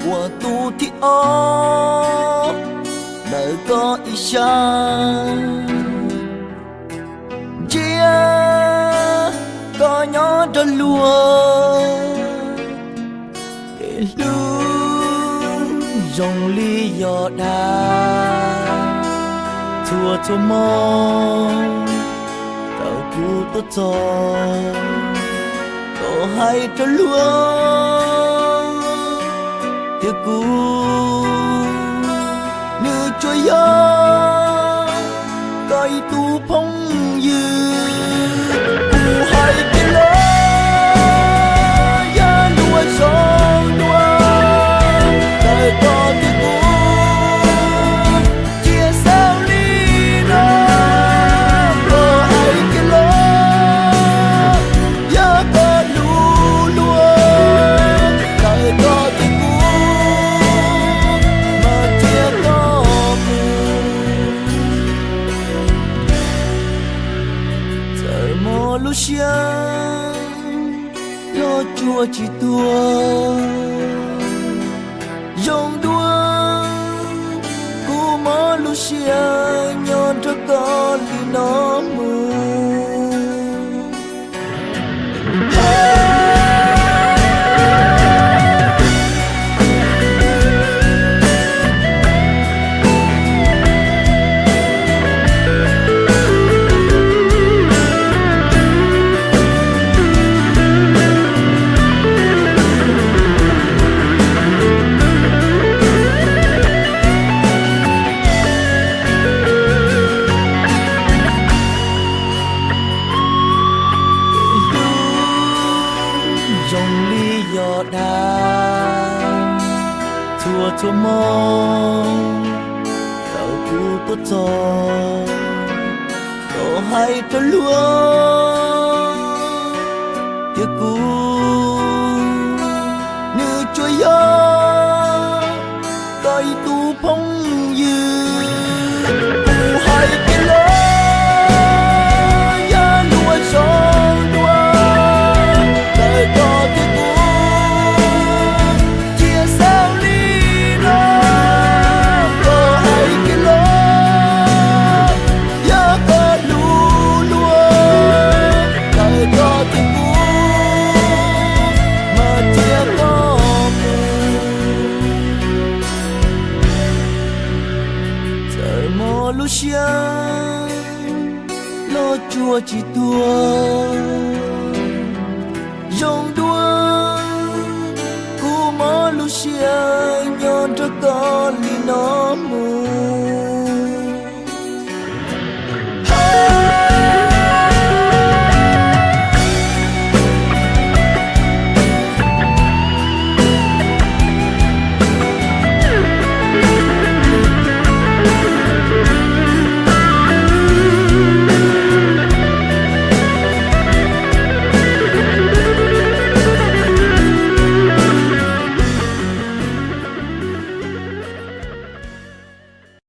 ua tus thib ob ntawm koj ib sab. Ntsia koj nyob nrog luag, es hlub zoo li yog dag. Txhua txhua hmo thaum kuv tuaj txog, koj hais rau luag tias kuv, nws tsuas yog koj ib tug phooj ywg. Kuv hais tias los yog luag zoo dua ntawm koj thiab kuv, cia xaus li no. Koj hais tias los yog koj hlub luag ntawm koj thiab kuv, mas cia koj mus. Txawm mob lub siab los tsuas tsis tuag. Zoo dua kuv mob lub siab nyob nrog koj li no mus. Zoo li yog dag, txhua txhua hmo thaum kuv tuaj txog, koj hais rau luag tias kuv, nws tsuas yog koj ib tug phooj ywg. Kuv hais tias los yog luag zoo dua ntawm koj thiab kuv, cia xaus li no. Koj hais tias los yog koj hlub luag ntawm koj thiab kuv, mas cia koj mus. Txawm mob lub siab los tsuas tsis tuag. Zoo dua kuv mob lub siab nyob nrog koj